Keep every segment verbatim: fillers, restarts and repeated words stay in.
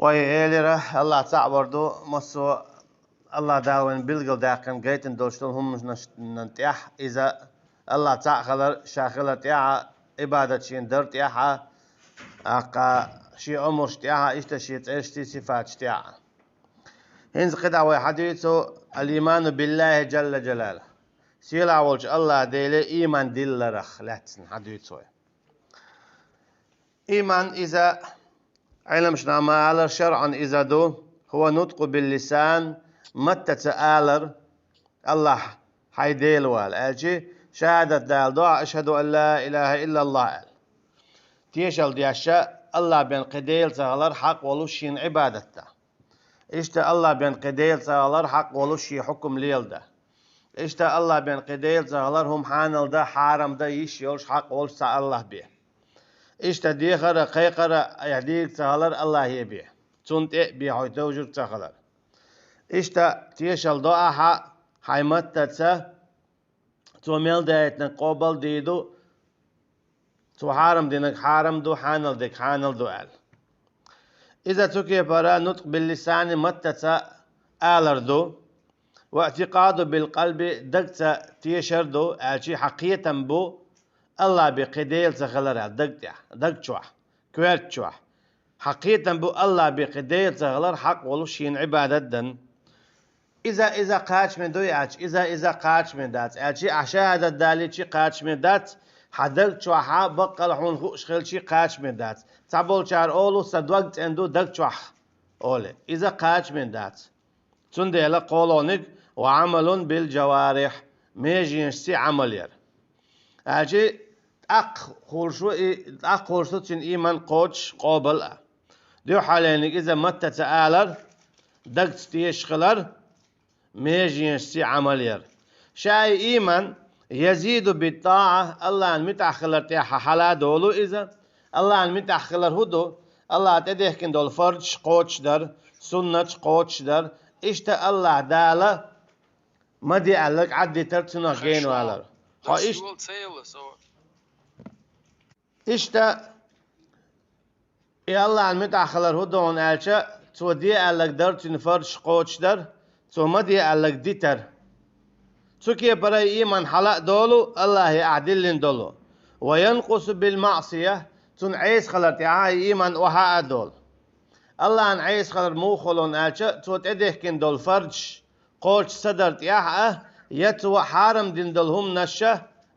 Вай элира, Аллах цаӀ вар ду, массо а Аллах Дала вайна билгалдаьккхина гайтина долуш долу хӀуманашна тӀехь иза Аллах цаӀ хилар, ша хилар тӀехь а, Ӏибадат шена дар тӀехь а, тӀаккха шен омраш тӀехь а, иштта шен цӀерашций, сифаташ тӀехь а. ХӀинца кхидӀа вай хьадуьйцу: «Ал-ийману биллахи джалла джалалу». Сийлахь волчу Аллах Деле ийман дилларах лаьцна хьадуьйцу вай. Ийман иза, Ӏеламнаха ма аллара, шарӀан иза ду: «Хува нуткъу биллисан», маттаца алар, Аллах хьайн Дела вала, аьлчи, шахӀадат дала дуьхьа: «Ашхаду ан ла илаха иллаллах», аьлла. Тешалла деш, Аллах бен кхин Дела ца хилар хьакъ волуш шена Ӏибадат дан. Иштта Аллах бен кхин Дела ца хилар хьакъ волуш шен хьукум леладан. Иштта Аллах бен кхин Дела ца хилар хӀума хьанал дан, хьарам дан йиш йолуш хьакъ волуш цхьа Аллах бен. Иштта дехар а, кхайкхар а, айхьа дийриг ца хилар Аллахе бен. Цунна тӀе а бен хьо товжург ца хилар. Иштта тешалла до ахьа хьайн маттаца, цо мел даийтинарг къобал дийр ду, цо хьарам динарг хьарам ду, хьанал дерг хьанал ду аьлла. Иза цу кепара нуткъ биллисани, маттаца алар ду, ва иътикъаду билкъалби, дагца тешар ду, аьлчи хьан кхетам бу Аллах бен кхин Дела ца хилар аьлла, даг тӀехь, даг чохь, коьрта чохь. Хьан кхетам бу Аллах бен кхин Дела ца хилар хьакъ волуш шена Ӏибадат дан. Иза, иза кхачаме дуй аьлча, иза, иза кхачаме дац аьлчи, ахьа шахӀадат далийчи кхачаме дац, хьан даг чохь а баккъалла хьуна хууш хилчи кхачаме дац. Цхьаболчара олу: «Сан дог цӀена ду даг чохь», олий. Иза кхачаме дац. Цундела кхолониг: «Ва Ӏамалун бил джаварихь», меженашций Ӏамал яр. Аьлчи, тӀаккха хуьлуш ву и, тӀаккха хуьлуш ву цуьнан ийман кхочуш, къобал а. Дуьххьалерниг иза маттаца алар, дагца тешаш хилар, меженашций Ӏамал яр. Ша и ийман язиду биттаӀа, Аллахьан муьтӀахь хилар тӀехь хьала а долу иза. Аллахьан муьтӀахь хилар хӀун ду? Аллаха тӀедехкина долу фарзаш кхочушдар, суннаташ кхочушдар. Иштта Аллах Дала ма де аьлларг Ӏаддитар, цунах генавалар. Хьо иш-, иштта и Аллахьан муьтӀахь хилар хӀун ду аьлча, цо де аьлларг дар, цуьнан фарзаш кхочушдар, цо ма де аьлларг дитар. Цу кепара и ийман хьала а долу, Аллахе ахь диллина долу. Ва янкъусу бил маъсия, цунна Ӏеса хилар тӀехь и ийман охьа а долу. Аллахьан Ӏеса хилар муха хуьлу аьлча, цо тӀедехкина долу фарзаш кхочуш ца дар тӀехь а, я цо хьарам дина долу хӀуманаш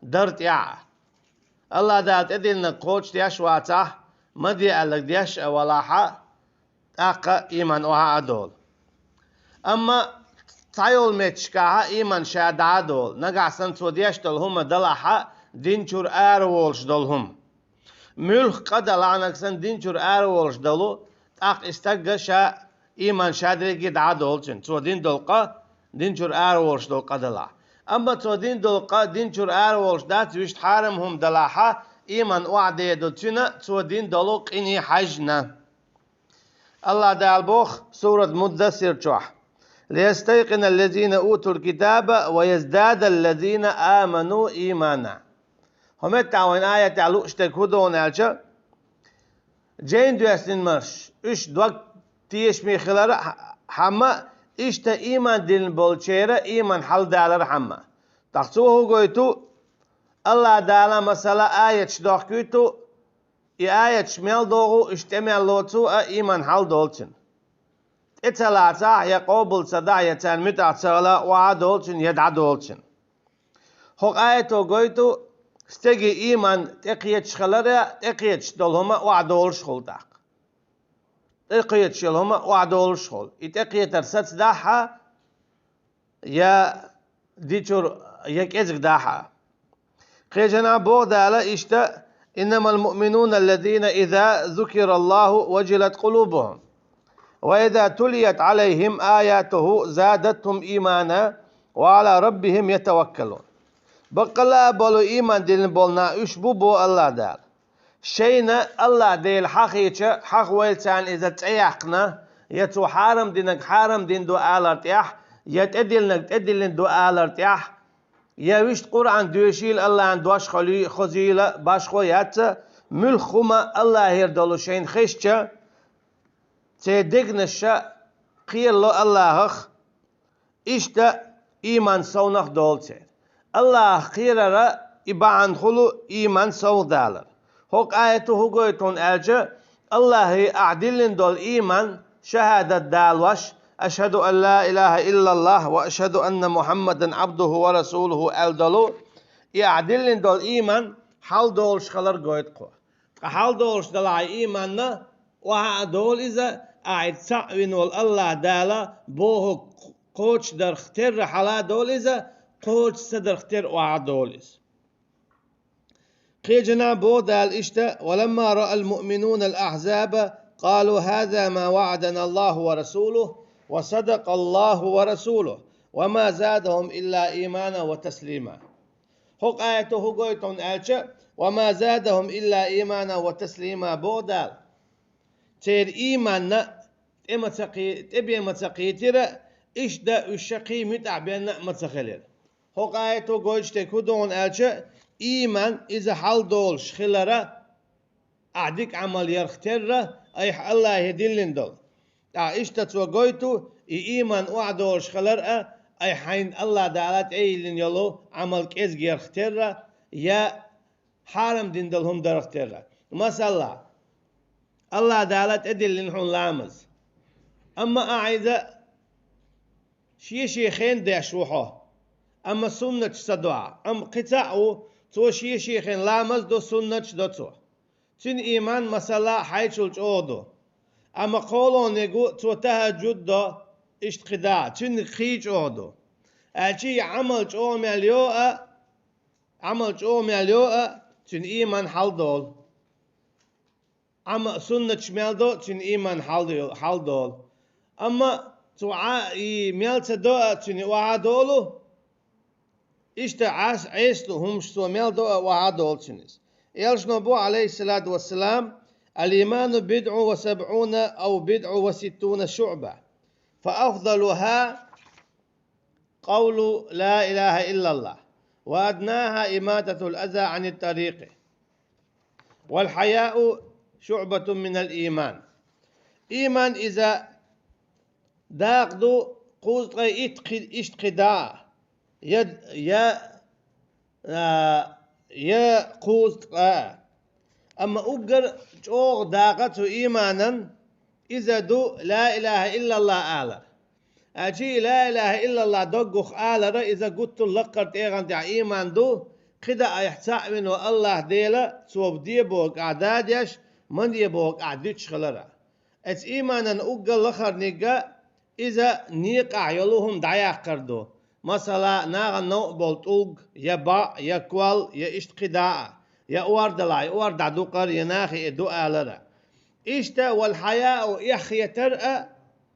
дар тӀехь а. Аллах Дала тӀедиллинарг кхочушдеш вацахь, ма де аьлларг деш а валахь, тӀаккха ийман охьа а долу. Амма цхьайолу меттигашкахь ийман ша дӀа а долу, нагахь санна цо деш долу хӀума далахь, дин чуьра араволуш долу хӀума. Муьлхха къа далахь, нагахь санна дин чуьра араволуш долу, тӀаккха и стагга ша ийман ша дерриге дӀа а долу цуьнан, цо дина долу къа, дин чуьра араволуш долу къа далахь. Амма цо дина долу къа дин чуьра араволуш дац, вуьшта хьарам хӀума далахь, ийман охьадеду цуьнан, цо дина долу къине хьаьжна. Аллах Дала боху сурат Муддассир чохь: «Лиястайкъина аллазина утул китаба ва яздада аллазина аману иймана». ХӀокху меттехь вайн аятехь лууш дерг хӀун ду аьлча, жайна доьссина марш, уьш дог тешаме хилар а хьамма, иштта ийман диллина болчеран ийман хьалдалар а хьамма. ТӀаккха цо хӀун гойту? Аллах Дала, масала, аяташ дохкуьйту, и аяташ мел догӀу, уьш тӀе мел лоцу а ийман хьалдолу цуьнан. ТӀе ца лацахь, я къобал ца дахь, я царна муьтӀахь ца хилахь, охьа а долу цуьнан, я дӀа а долу цуьнан. ХӀокху аято гойту, стеган ийман тӀекхеташ хилар а, тӀекхеташ долу хӀума охьадолуш хуьлу тӀаккха. ТӀекхеташ йолу хӀума охьадолуш хуьлу. И тӀекхетар сацадахь а, я дичур, я кӀезиг дахь а. Кхечанхьа боху Дала иштта: «Иннамал муъминуна аллазина иза зукираллаху важилат къулубухум. Ва иза тулият алайхим аятуху задатхум иймана ва ала раббихим ятаваккалун». Баккъалла а болу ийман диллина болу нах уьш бу, боху Аллах Дала. Шайна Аллах Дела хьахийча, хьахавайла царна иза цӀе яьккхина, я цо хьарам динарг хьарам дина ду алар тӀехь, я тӀедиллинарг тӀедиллина ду алар тӀехь, я вуьшта Къуръан доьшийла, Аллахьан дош хо-, хозийла, башхо яц а, муьлхха хӀума Аллахьера долу шайна хезча, церан дегнаш кхерало Аллахах, иштта ийман совнах долу церан. Аллахах кхерара и бахьана хуьлу ийман совнах далар. ХӀокху аято хӀун гойту хьуна аьлча, Аллахе ахь диллина долу ийман, шахӀадат далош, «Ашхаду ан ла илаха иллаллах ва ашхаду анна Мухаммадан абдуху ва расулуху», аьлла долу, и ахь диллина долу ийман хьал долуш хилар гойту кхо. Ткъа хьал долуш далахь и ийманна, охьа а долу иза, ахь цхьаъ вина волу Аллах Дала бохург кхочушдарх терра хьала а долу иза, кхочуш ца дарх терра охьа а долу иза. Кхечанхьа боху Дала иштта: «Ва ламма раал муъминуна ал ахьзаба, къалу хаза ма ваъадана Аллаху ва расулуху, ва садакъа Аллаху ва расулуху, ва ма задахум илла иймана ва таслима». ХӀокху аято хӀун гойту хьуна аьлча, «Ва ма задахум илла иймана ва таслима», боху Дала. Церан ийманна тӀе ма ца кхи-, тӀе бен ма ца кхийтира, иштта уьш шаккхий муьтӀахь бенна а ма ца хилира. ХӀокху аято гойтуш дерг хӀун ду хьуна аьлча, ийман иза хьал долуш хилара, ахь дика Ӏамал ярх терра, айхьа Аллахе диллина долу. ТӀаккха иштта цо гойту, и ийман охьа долуш хилар а, айхьа хьайна Аллах Дала тӀейиллина йолу Ӏамал кӀезиг ярх терра, я хьарам дина долу хӀума дарх терра. Масала, Аллах Дала тӀедиллина хьуна ламаз. Амма ахьа иза шен-шен хенахь деш ву хьо. Амма суннаташ ца до ахь. Амма кхин цхьаъ ву, цо шен-шен хенахь ламаз до, суннаташ до цо. Цуьнан ийман, масала, хьайчул чӀогӀа ду. Амма кхолониг ву, цо тахӀаджуд до, иштта кхидӀа, цуьниг кхий чӀогӀа ду. Аьлча и Ӏамал чӀогӀа мел йо а, Ӏамал чӀогӀа мел йо а, цуьнан ийман хьал долу. Амма суннаташ мел до, цуьнан ийман хьал до-, хьал долу. Амма цу Ӏа-, и мел ца до а, цуьнан охьа долу. Иштта Ӏас-, Ӏеса ду хӀумаш цо мел до а, охьа долу цуьнан иза. Элчано боху, алейхиссалату вассалам: «Ал-ийману бидӀу ва сабӀуна ав бидӀу ва ситтуна шуъба. Фа афдалуха къавлу ла илаха иллаллах, ва аднаха имататул аза анит тарикъи, вал хьаяу шуъбатун минал ийман». Ийман иза дакъа ду кхузткъе итт кхи-, иштта кхидӀа, я, я, а, я кхузткъа. Амма уггар чӀогӀа дакъа цу ийманан иза ду ла илаха иллаллах алар. Аьлча и ла илаха иллаллах доггах алара, иза гуттар лакхара тӀегӀан тӀехь ийман ду, кхидӀа айхьа цхьаъ вина Аллах Дела, цо де бохург ахь дадеш, ма де бохург ахь дуьтуш хилара. Эцу ийманан уггар лахарниг а иза некъахь йолу хӀума дӀаяккхар ду. Масала, нахана новкъа болу тӀулг, я бӀаъ, я кол, я иштта кхидӀа а, я ордалахь, я ордахь дукъар, я нахе и ду алара. Иштта вал хьаяу, эхь хетар а,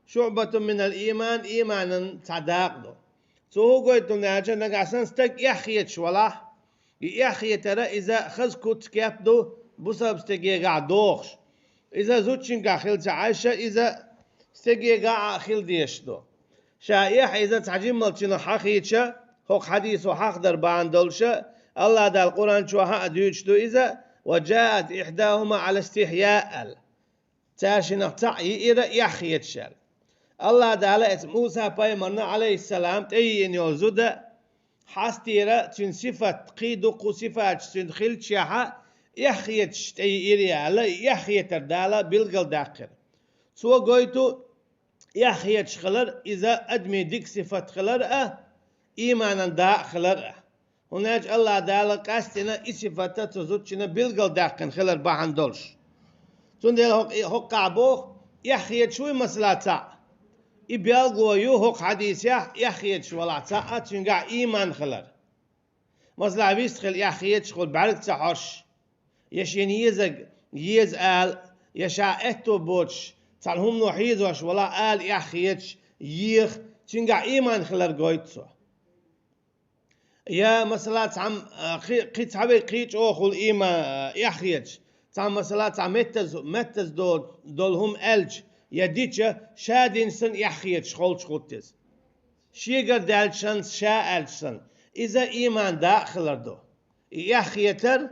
шуъбатун минал ийман, ийманан цхьа дакъа ду. Цо хӀун гойту аьлча, нагахь санна стаг эхь хеташ валахь, и эхь хетар а иза хаза куц-кеп ду бусалба стегехь дохуш. Иза зудчуьнгахь хила ца Ӏаш, иза стегехь а хила дезаш ду. Ша эхь иза цхьа жиммалчунах хьахийча, хӀокху хьадисо хьахадар бахьана долуша, Аллах Дала Къуръан чохь а дуьйцуш ду иза: «Ва джаат ихьдахума ала истихья», аьлла. Цаьршинах цхьаъ йиира эхь хеташ аьлла. Аллах Дала эцу Муса-пайхамарна, алейхиссалам, тӀейиъна йолу зуда хьастийра, цуьнан сифат, кхин дуккха сифаташ цуьнан хилчахьа, эхь хеташ тӀейиира аьлла, и эхь хетар Дала билгалдаьккхира. Цо гойту, эхь хеташ хилар, иза адамийн дика сифат хилар а, ийманан дакъа хилар а. ХӀунда аьлча Аллах Дала къаьстина и сифата цу зудчунна билгалдаьккхина хилар бахьана долуш. Цундела хӀокху-, хӀокхахь боху, эхь хеташ вуй масала цхьаъ. И билгало ю хӀокху хьадисехь, эхь хеташ валахь цхьаъ, цуьнгахь ийман хилар. Масала, вистхила эхь хеташ хуьлу бӀаьрг ца хьожуш, я шена езаг еза ала, я ша аьтто боцуш, цхьана хӀумано хьийзош валахь ала эхь хеташ, еха, цуьнгахь ийман хилар гойту цо. Я, масала, цхьамма, а, кхи-, кхин цхьа верг кхин чӀогӀа хуьлу ийман, а, эхь хеташ. Цхьамма, масала, цхьа меттаз-, меттаза до-, долу хӀума аьлча, я дича, ша дина санна эхь хеташ холчу хӀутту иза. Шегара даьлча санна, ша аьлча санна. Иза ийман дакъа хилар ду. И эхь хетар,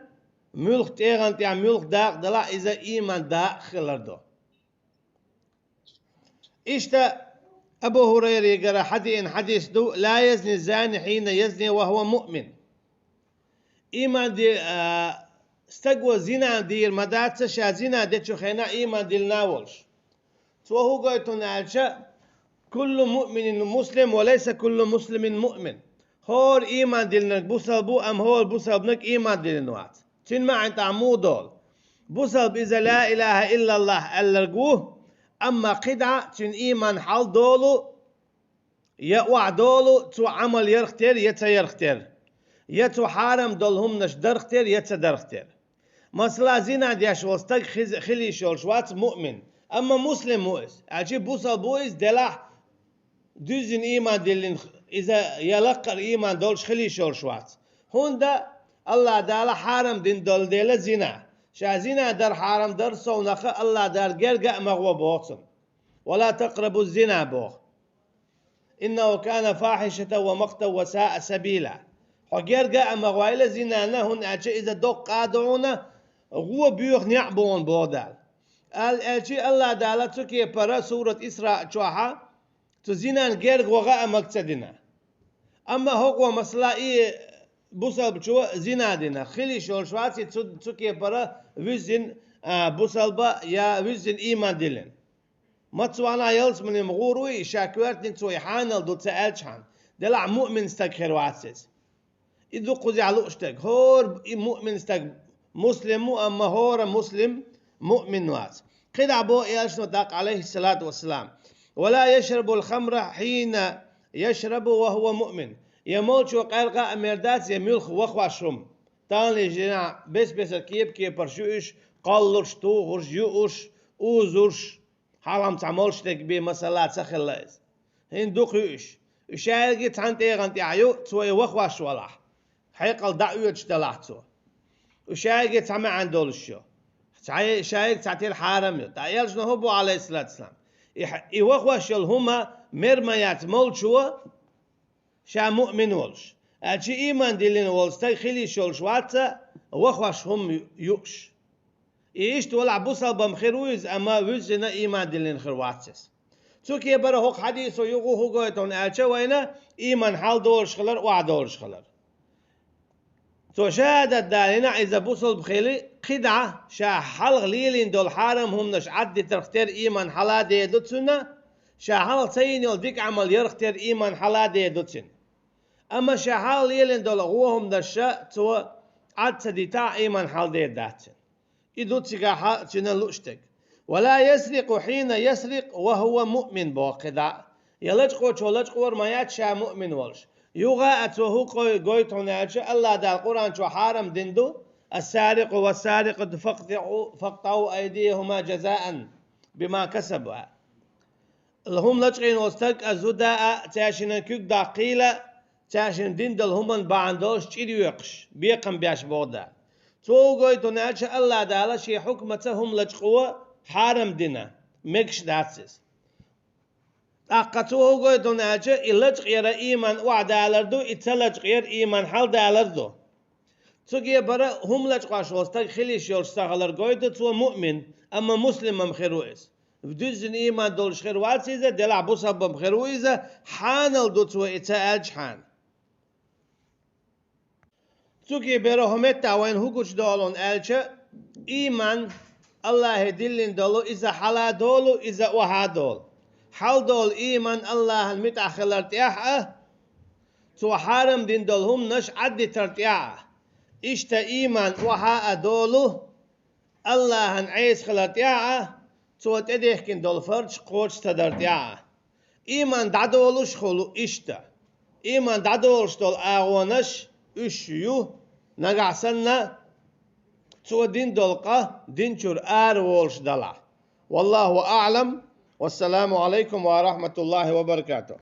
муьлха тӀегӀан тӀехь муьлха дакъа далахь, иза ийман дакъа хилар ду. Иштта Абу Хурайригара хьадеана хьадис ду: «لا يزني الزاني حين يزني وهو مؤمن». Ийман де-, а, стаг ва зина дийр ма дац, ша зина дечу хенахь ийман диллина волуш. Цо хӀун гойту аьлча: «كل مؤمن مسلم وليس كل مسلم مؤمن». ХӀора ийман диллинарг бусалба ву, амма хӀора бусалбаниг ийман диллина вац. Цуьнан маьӀна тӀехь муха долу? Бусалба иза «لا إله إلا الله» аьлларг ву, амма кхидӀа цуьнан ийман хьал долу, я охьадолу, цо Ӏамал ярх тера, я ца ярх тера, я цо хьарам долу хӀуманаш дарх тера, я ца дарх тера. Масала, зина деш волу стаг хиз-, хила йиш йолуш вац муъмин, амма муслим ву иза, аьлча бусалба ву иза, делахь дуьззина ийман диллина, иза я лаккхара ийман долуш хила йиш йолуш вац. ХӀунда? АллахӀ Дала хьарам дина долу дела зина. Ша зина дар хьарам дар совнаха, АллахӀ Дала герга а ма гӀо боху цунна. «ولا تقربوا الزنا», боху. «إنه كان فاحشة ومقتا وساء سبيلا». Хьо герга а ма гӀойла зинана, хӀунда аьлча иза доккха къа ду хьуна, гӀо боьху неӀ бу хьуна, боху Дала. Ал-, аьлча АллахӀ Дала цу кепара сурат Исраъ чохьа цу зинан герга ваха а мага ца дина. Амма хӀокхо масала и бусалбачо зина дина, хила йиш йолуш вац и цу, цу кепара вуьззина, а, бусалба я вуьззина ийман диллина. Мацвана ялсманим гӀур ву и, ша коьртаниг цо и хьанал ду ца аьлчхьана, делахь муъмин стаг хир вац иза. И ду кхузахь лууш дерг. ХӀора и муъмин стаг муслим ву, амма хӀора муслим муъмин вац. КхидӀа боху элчано тӀаккха, алейхиссалату вассалам: «ولا يشرب الخمر حين يشرب وهو مؤمن». Я молчо къаьркъа а мер дац, я муьлхха вахваш хӀума. Таханлерчу дийнахь бес-бесара кепа-кепарш ю уьш, кхоллалуш, тухуш, юуш, узуш, хьалхам цхьа молуш дерг бен масала ца хилла иза. ХӀинца дукха ю уьш. Уьш шаьрги цхьана тӀегӀан тӀехь ю, цо и вахваш валахь. Хьекъал дӀа оьцуш далахь цо. Уьш шаьрги цхьа маьӀна долуш ю. Цхьа шаьрги цхьа тера хьарам ю. ТӀаккха элчано хӀун боху, алейхиссалату вассалам? И хьа-, и вахваш йолу хӀума мер ма яц молчо, ша муъмин волуш. Аьлча ийман диллина волу стаг хила йиш йолуш вац, вахваш хӀума юуш. И иштта валахь бусалбам хир ву иза, амма вуьззина ийман диллина хир вац иза. Цу кепара хӀокху хьадисо юха хӀун гойту аьлча вайна, ийман хьал долуш хилар, охьадолуш хилар. Цо шахӀадат далийна, иза бусалба хили, кхидӀа ша хьалха лелийна долу хьарам хӀуманаш Ӏаддитарх тера ийман хьала дер ду цунна, ша хьалха ца йина йолу дика Ӏамал ярх тера ийман хьала дер ду цунна. Амма ша хьалха лелийна долу гӀо хӀуманаш цо Ӏад ца дитахь, ийман хьал дер дац цунна. И ду цигахь цуьнан лууш дерг. «ولا يسرق حين يسرق وهو مؤمن», боху кхидӀа. Я лачкъочо лачкъор ма яц ша муъмин волуш. Юха а цо хӀун къой-, гойту аьлча, АллахӀ Дала Къуръан чохь хьарам дина ду: «السارق والسارقة فاقطعوا، فاقطعوا أيديهما جزاء بما كسبا». ХӀума лачкъийна волу стаг а, зуда а, цаьршинан куьг даккхийла, цаьршинна дина долу хӀуманна бахьана долуш чӀир йоькхуш, бекхам беш боху Дала. Цо хӀун гойту аьлча, АллахӀ Дала шен хьукмаца хӀума лачкъо хьарам дина, мегаш дац иза. ТӀаккха цо хӀун гойту аьлча, и лачкъа яра ийман охьадалар ду, и ца лачкъа яра ийман хьалдалар ду. Цу кепара хӀума лачкъош волу стаг хила йиш йолуш ца хилар гойту, цо муъмин, амма муслимам хир ву иза. Дуьззина ийман долуш хир вац иза, делахь бусалбам хир ву иза, хьанал ду цо и ца аьлчхьана. Цу кепара хӀокху меттехь вайна хӀун гучудолу аьлча, ийман АллахӀе диллина долу, иза хьала долу, иза охьа долу. Хьал долу ийман АллахӀан муьтӀахь хилар тӀехь а, цо хьарам дина долу хӀуманаш Ӏаддитар тӀехь а. Иштта ийман охьа а долу, АллахӀан Ӏеса хилар тӀехь а, цо тӀедехкина долу фарзаш кхочуш ца дар тӀехь а. Ийман дӀадолуш хуьлу иштта. Ийман дӀадолуш долу агӀонаш уьш ю, нагахь санна цо дина долу къа динчуьра ара волуш далахь. والله أعلم. والسلام عليكم ورحمة الله وبركاته.